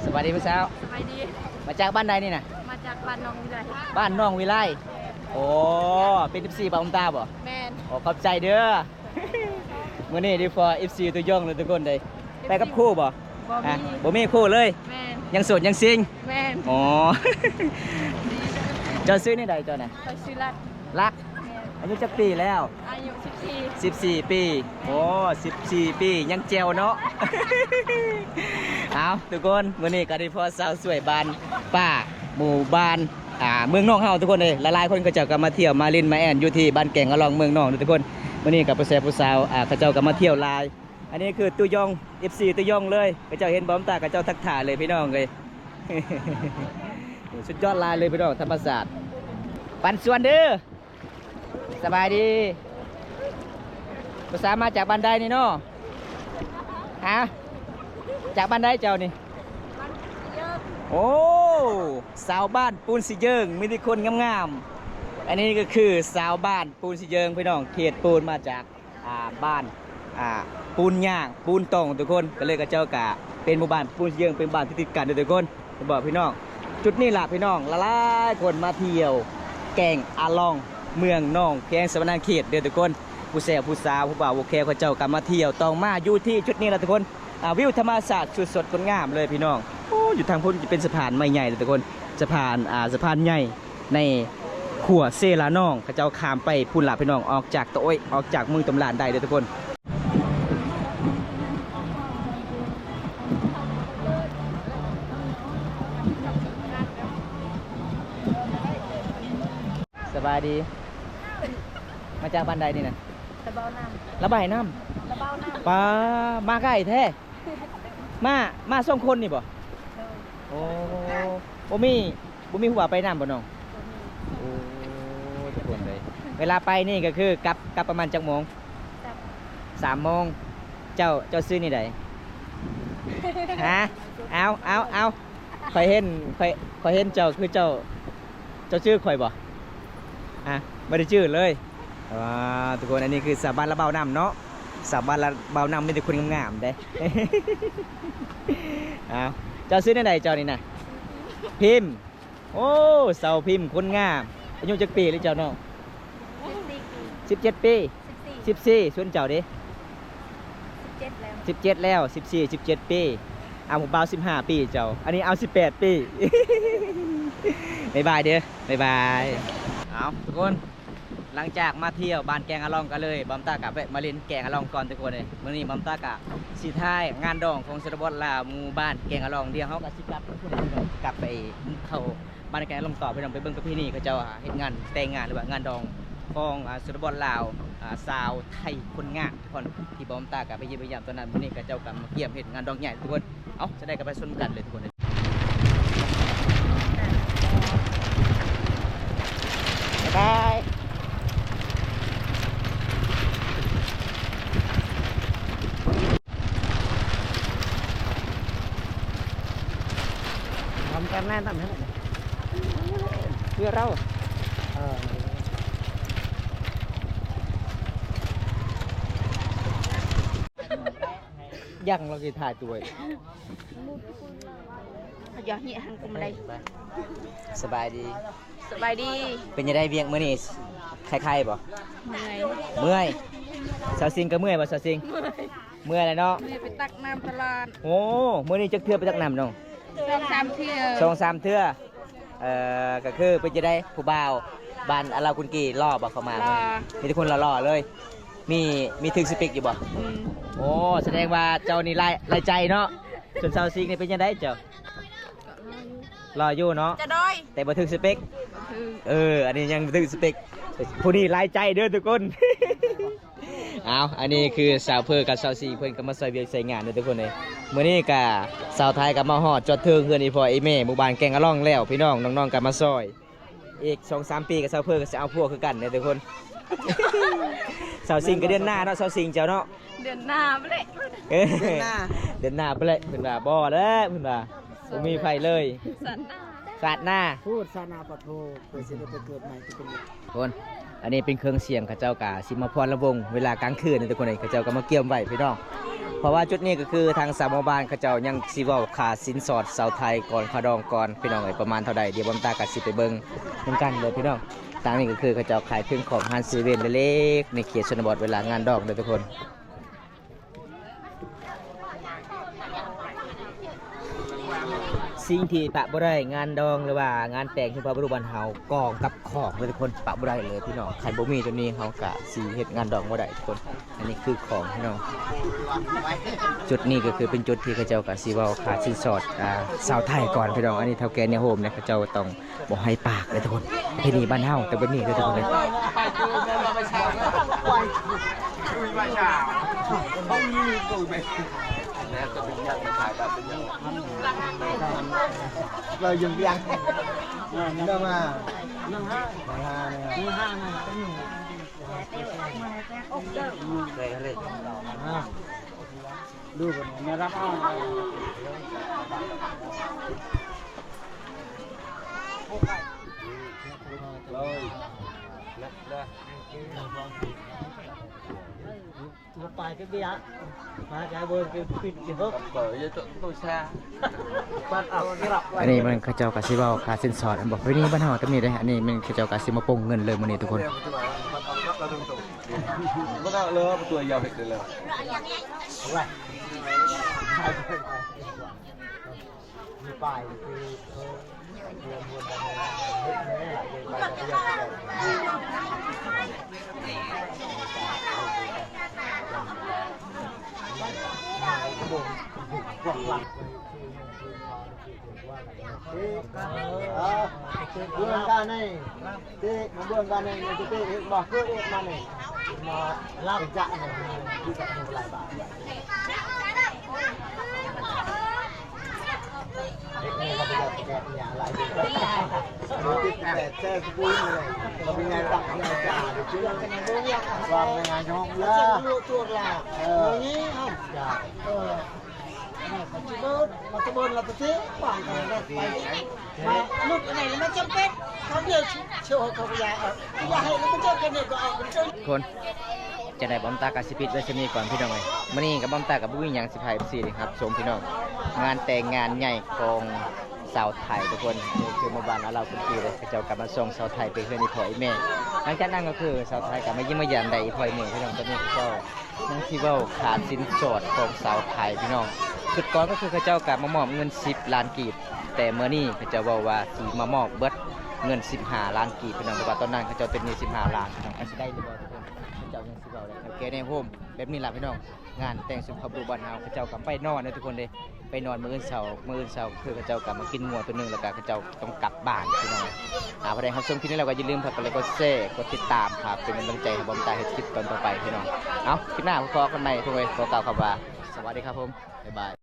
ສະບາຍດີຜູ້ສາວ. ສະບາຍດີ. ມາຈາກບ້ານໃດນີ້ນະ? ມາຈາກບ້ານໜອງວິໄລ. ບ້ານໜອງວິໄລ. ໂອ້ ເປັນເອັຟຊີບ່າວບຸນຕາບໍ່? ແມ່ນ. ໂອ້ ຂອບໃຈເດີ. ມື້ນີ້ໄດ້ພໍ້ເອັຟຊີຕົວຍົງເລີຍ ທຸກຄົນເດີ. ໄປກັບຄູ່ບໍ່? ບໍ່ມີ. ບໍ່ມີຄູ່ເລີຍ? ແມ່ນ. ຍັງໂສດຍັງຊິງ? ແມ່ນ. ອໍ ເຈົ້າຊື່ແນວໃດເຈົ້ານະ? ຂ້ອຍຊື່ລັດ. ລັດ. ແມ່ນ. ອາຍຸຈັກປີແລ້ວ? ອາຍຸສິບສີ່. ສິບສີ່ປີ. ໂອ້ ສິບສີ່ປີ ຍັງແຈ່ວເນາະ. ເອົາ ທຸກຄົນ ມື້ນີ້ກໍໄດ້ພໍ້ສາວສວຍບ້ານປ່າ ໝູ່ບ້ານ ອ່າ ເມືອງນອງເຮົາ ທຸກຄົນເອີຍ. ຫຼາຍໆຄົນເຂົາເຈົ້າກໍມາທ່ຽວມາຫຼິ້ນມາແອ່ນຢູ່ທີ່ບ້ານແກງອະລ່ອງ ເມືອງນອງເນາະ ທຸກຄົນ. ມື້ນີ້ກໍຜູ້ແຊຜູ້ສາວ ອ່າ ເຂົາເຈົ້າກໍມາທ່ຽວຫຼາຍ. ອັນນີ້ຄືຕູ້ຢອງ ເອັຟຊີຕູ້ຢອງເລີຍ. ເຂົາເຈົ້າເຫັນບ່າວບຸນຕາ ເຂົາເຈົ້າທັກທາຍເລີຍ ພີ່ນ້ອງເອີຍ. ສຸດຍອດຫຼາຍເລີຍ ພີ່ນ້ອງ ທຳມະຊາດ. ປັນສ່ວນເດີ. ສະບາຍດີ. ຜູ້ສາວມາຈາກບ້ານໃດນີ້ເນາະ? ຮະ? ຈາກບ້ານໃດເຈົ້ານີ້? ໂອ້ ຊາວບ້ານປູນສີເຢິງ ມີແຕ່ຄົນງາມໆ. ອັນນີ້ກໍຄືຊາວບ້ານປູນສີເຢິງ ພີ່ນ້ອງ ເຂດປູນ ມາຈາກ ອ່າ ບ້ານ ອ່າ ປູນຍາງ ປູນຕອງ ທຸກຄົນ. ກໍເລີຍເຂົາເຈົ້າກະເປັນໝູ່ບ້ານປູນສີເຢິງ ເປັນບ້ານທີ່ຕິດກັນເດີ ທຸກຄົນ. ຈະບອກພີ່ນ້ອງ ຈຸດນີ້ລະພີ່ນ້ອງ ຫຼາຍໆຄົນມາທ່ຽວແກງອະລ່ອງ ເມືອງນອງ ແຂວງສະຫວັນນະເຂດເດີ ທຸກຄົນ. ຜູ້ແຊວຜູ້ສາວ ຜູ້ບ່າວຜູ້ແຂວ ເຂົາເຈົ້າກໍມາທ່ຽວ ຕ້ອງມາຢູ່ທີ່ຈຸດນີ້ລະ ທຸກຄົນ. ອ່າ ວິວທຳມະຊາດສຸດສົດງົດງາມເລີຍ ພີ່ນ້ອງ. ໂອ້ ຢູ່ທາງພຸ້ນຈະເປັນສະພານໄມ້ໃຫຍ່ເດີ ທຸກຄົນ. ສະພານ ອ່າ ສະພານໃຫຍ່ໃນຂົວເຊລະນອງ ເຂົາເຈົ້າຂ້າມໄປພຸ້ນລະ ພີ່ນ້ອງ. ອອກຈາກຕະໂອ້ຍ ອອກຈາກເມືອງຕົມລານໄດ້ເດີ ທຸກຄົນ. ສະບາຍດີ. ມາຈາກບ້ານໃດນີ້ນະ? ລະເບົານ້ຳ. ລະບາຍນ້ຳ. ລະເບົານ້ຳ. ປາ ມາໃກ້ແທ້. ມາ ມາສອງຄົນນີ້ບໍ່? ໂດຍ. ໂອ້ ບໍ່ມີ ບໍ່ມີຫົວໄປນ້ຳບໍ່ນ້ອງ? ບໍ່ມີ. ໂອ້ ທຸກຄົນເອີຍ ເວລາໄປນີ້ກໍຄືກັບ ກັບປະມານຈັກໂມງ? ສາມ ສາມໂມງ. ເຈົ້າ ເຈົ້າຊື່ແນວໃດ? ຮະ? ເອົາ ເອົາ ເອົາ ຂ້ອຍເຫັນ ຂ້ອຍ ຂ້ອຍເຫັນເຈົ້າຄືເຈົ້າ ເຈົ້າຈື່ຂ້ອຍບໍ່? ຮະ? ບໍ່ໄດ້ຈື່ເລີຍ. ວ້າ ທຸກຄົນ ອັນນີ້ຄືຊາວບ້ານລະເບົານ້ຳເນາະ. ຊາວບ້ານລະເບົານ້ຳມີແຕ່ຄົນງາມໆເດ້. ເອົາ ເຈົ້າຊື່ແນວໃດເຈົ້ານີ້ນະ? ພິມ. ໂອ້ ສາວພິມຄົນງາມ. ອາຍຸຈັກປີແລ້ວເຈົ້ານ້ອງ? ສິບສີ່ປີ. ສິບເຈັດປີ. ສິບສີ່. ສິບສີ່. ສ່ວນເຈົ້າເດ? ສິບເຈັດແລ້ວ. ສິບເຈັດແລ້ວ. ສິບສີ່ ສິບເຈັດປີ. ເອົາຜູ້ບ່າວສິບຫ້າປີເຈົ້າ. ອັນນີ້ເອົາສິບແປດປີ. ບາຍບາຍເດີ. ບາຍບາຍ. ເອົາ ທຸກຄົນ ຫຼັງຈາກມາທ່ຽວບ້ານແກງອະລ່ອງກັນເລີຍ ບ່າວຕາກະແວະມາຫຼິ້ນແກງອະລ່ອງກ່ອນ ທຸກຄົນເອີຍ. ມື້ນີ້ບ່າວຕາກະຊິຖ່າຍງານດອງຂອງຊົນນະບົດລາວ ໝູ່ບ້ານແກງອະລ່ອງ. ດຽວເຮົາກະຊິກັບ ກັບໄປເຂົ້າ ບ້ານແກງອະລ່ອງຕໍ່ ພີ່ນ້ອງ ໄປເບິ່ງປະເພນີເຂົາເຈົ້າເຮັດງານແຕ່ງງານ ຫຼືວ່າງານດອງຂອງ ອ່າ ຊົນນະບົດລາວ ອ່າ ຊາວໄທຄົນງາມ ທຸກຄົນ ທີ່ບ່າວຕາກະໄປຢ້ຽມໄປຢາມຕອນນັ້ນ. ມື້ນີ້ເຂົາເຈົ້າກະມາກຽມເຮັດງານດອງໃຫຍ່ ທຸກຄົນ. ເອົ້າ ຈະໄດ້ກໍໄປຊົມກັນເລີຍ ທຸກຄົນ. ບາຍບາຍ. ທຳການງານນຳໃຫ້ເພື່ອເຮົາ ເອີ. ຍັງລາວຊິຖ່າຍຕົວ ຢ່າເຮະຫັນກໍບໍ່ໄດ້. ສະບາຍດີ. ສະບາຍດີ. ເປັນຈັ່ງໃດວຽກມື້ນີ້ ໄຂ້ໆບໍ່? ເມື່ອຍ. ເມື່ອຍ. ສາວຊິງກໍເມື່ອຍບໍ່ ສາວຊິງ? ເມື່ອຍ. ເມື່ອຍແຫຼະເນາະ. ເມື່ອຍໄປຕັກນ້ຳຕະຫຼອດ. ໂອ້ ມື້ນີ້ຈັກເທື່ອໄປຕັກນ້ຳນ້ອງ? ສອງສາມເທື່ອ. ສອງສາມເທື່ອ. ເອີ ກໍຄືເປັນຈັ່ງໃດ ຜູ້ບ່າວບ້ານອາລາວກຸນກີ ຫຼໍ່ບໍ່? ເຂົ້າມາ ຫຼໍ່ ມີແຕ່ຄົນຫຼໍ່ໆເລີຍ. ມີ ມີຖືກສະເປັກຢູ່ບໍ່? ອືມ. ໂອ້ ສະແດງວ່າເຈົ້ານີ້ຫຼາຍ ຫຼາຍໃຈເນາະ. ສ່ວນສາວຊິງນີ້ເປັນຈັ່ງໃດເຈົ້າ? ຫຼໍ່ຢູ່ເນາະ ຈະດອຍ ແຕ່ບໍ່ຖືກສະເປັກ. ບໍ່ຖືກ. ເອີ ອັນນີ້ຍັງບໍ່ຖືກສະເປັກ. ຜູ້ນີ້ຫຼາຍໃຈເດີທຸກຄົນ. ເອົາ ອັນນີ້ຄືສາວເພີກັບສາວຊິງ ເພິ່ນກໍມາຊ່ອຍວຽກຊ່ອຍງານເດີທຸກຄົນເອີຍ. ມື້ນີ້ກະສາວໄທກໍມາຮອດຈອດເຖິງເຮືອນອີ່ພໍ່ອີ່ແມ່ ໝູ່ບ້ານແກ້ງອະລ່ອງແລ້ວພີ່ນ້ອງ. ນ້ອງໆກໍມາຊ່ອຍ. ອີກສອງສາມປີກໍສາວເພີກໍຊິເອົາຜົວຄືກັນເດ້ທຸກຄົນ. ສາວຊິງກໍເດືອນໜ້າເນາະ ສາວຊິງເຈົ້າເນາະ. ເດືອນໜ້າພຸ້ນແຫຼະ. ເດືອນໜ້າ ເດືອນໜ້າພຸ້ນແຫຼະ. ເພິ່ນວ່າບໍ່ແລ້ວ ເພິ່ນວ່າບໍ່ມີໃຜເລີຍ. ຊາດໜ້າ ຊາດໜ້າ ພຸ້ນຊາດໜ້າ. ປະໂທ ເພື່ອຊິໄດ້ໄປເກີດໃໝ່ຄືຄົນ. ຄົນ ອັນນີ້ເປັນເຄື່ອງສຽງ ເຂົາເຈົ້າກະຊິມາຟ້ອນລຳວົງເວລາກາງຄືນເດ້ທຸກຄົນເອີຍ. ເຂົາເຈົ້າກໍມາກຽມໄວ້ພີ່ນ້ອງ ເພາະວ່າຈຸດນີ້ກໍຄືທາງຊາວໝູ່ບ້ານເຂົາເຈົ້າຍັງຊິເວົ້າຄ່າສິນສອດສາວໄທກ່ອນຄ່າດອງກ່ອນພີ່ນ້ອງເອີຍ. ປະມານເທົ່າໃດ ດຽວບອມຕາກໍຊິໄປເບິ່ງນຳກັນເດີພີ່ນ້ອງ. ທາງນີ້ກໍຄືເຂົາເຈົ້າຂາຍເຄື່ອງຂອງຮ້ານເຊເວັ່ນເລັກໆ ໃນເຂດຊົນນະບົດເວລາງານດອງເດີທຸກຄົນ. ສິ່ງທີ່ປະບໍ່ໄດ້ງານດອງ ຫຼືວ່າງານແຕ່ງສຸພາບບຸລຸດບ້ານເຮົາ ກອງກັບຂອງເດີທຸກຄົນ ປະບໍ່ໄດ້ເລີຍພີ່ນ້ອງ. ຄັນບໍ່ມີໂຕນີ້ເຮົາກະຊິເຮັດງານດອງບໍ່ໄດ້ທຸກຄົນ. ອັນນີ້ຄືຂອງພີ່ນ້ອງ. ຈຸດນີ້ກໍຄືເປັນຈຸດທີ່ເຂົາເຈົ້າກະຊິເວົ້າຄ່າສິນສອດ ອາ ຊາວໄທກ່ອນພີ່ນ້ອງ. ອັນນີ້ເຖົ້າແກ່ໃນໂຮມເດ້ ເຂົາເຈົ້າຕ້ອງ ບໍ່ໃຫ້ປາກເດີທຸກຄົນ. ເຮັດນີ້ບ້ານເຮົາ ແຕ່ບໍ່ນີ້ເດີທຸກຄົນເດີ. ອັນນີ້ມັນເຂົາເຈົ້າກະຊິເວົ້າຄ່າສິນສອດແມ່ນບໍ່? ປະເພນີບ້ານເຮົາກໍມີເດ້. ອັນນີ້ແມ່ນເຂົາເຈົ້າກະຊິມາປົງເງິນເລີຍມື້ນີ້ທຸກຄົນ. ຄົນ ຈັ່ງໃດ ບອມຕາກໍຊິປິດໄວ້ສ່ຳນີ້ກ່ອນພີ່ນ້ອງເອີຍ. ມື້ນີ້ກໍບອມຕາກໍບໍ່ມີຫຍັງຊິພາເອັຟຊີໄດ້ຮັບຊົມພີ່ນ້ອງ ງານແຕ່ງງານໃຫຍ່ຂອງຊາວໄທທຸກຄົນ. ນີ້ຄືໝູ່ບ້ານອາລາວກຸນກີເດ້ ເຂົາເຈົ້າກໍມາສົ່ງຊາວໄທໄປເຮືອນອີ່ພໍ່ອີ່ແມ່. ຫຼັງຈາກນັ້ນກໍຄືຊາວໄທກໍມາຢ້ຽມມາຢາມໄດ້ອີ່ພໍ່ອີ່ແມ່ພີ່ນ້ອງ. ຕອນນີ້ເຂົາເຈົ້າຍັງຊິເວົ້າຄ່າສິນສອດຂອງຊາວໄທພີ່ນ້ອງ. ຊຸດກ່ອນກໍຄືເຂົາເຈົ້າກໍມາມອບເງິນສິບລ້ານກີບ ແຕ່ມື້ນີ້ເຂົາເຈົ້າເວົ້າວ່າຊິມາມອບເບິດເງິນສິບຫ້າລ້ານກີບພີ່ນ້ອງ. ເພາະວ່າຕອນນັ້ນເຂົາເຈົ້າຕິດໜີ້ສິບຫ້າລ້ານພີ່ນ້ອງ. ກໍຊິໄດ້ຫຼືບໍ່ທຸກຄົນ ເຂົາເຈົ້າຍັງຊິເວົ້າໄດ້. ເຖົ້າແກ່ໃນໂຮມ ແບບນີ້ລະພີ່ນ້ອງ ງານແຕ່ງສຸພາບບຸລຸດບ້ານເຮົາ ເຂົາເຈົ້າກໍໄປນອນເດີທຸກຄົນເດ້ ໄປນອນ. ມື້ອື່ນເຊົ້າ ມື້ອື່ນເຊົ້າຄືເຂົາເຈົ້າກໍມາກິນງົວໂຕໜຶ່ງ ແລ້ວກໍເຂົາເຈົ້າຕ້ອງກັບບ້ານພີ່ນ້ອງ. ຖ້າຜູ້ໃດຮັບຊົມຄລິບນີ້ແລ້ວກໍຢ່າລືມຝາກກົດໄລ ກົດແຊ ກົດຕິດຕາມ ເພື່ອເປັນກຳລັງໃຈໃຫ້ບອມຕາເຮັດຄລິບຕອນຕໍ່ໄປພີ່ນ້ອງ. ເອົ້າ ຄລິບໜ້າພໍ້ກັນໃໝ່ທຸກຄົນເດີ ຂໍກ່າວຄຳວ່າ ສະຫວັດດີຄັບຜົມ ບາຍບາຍ.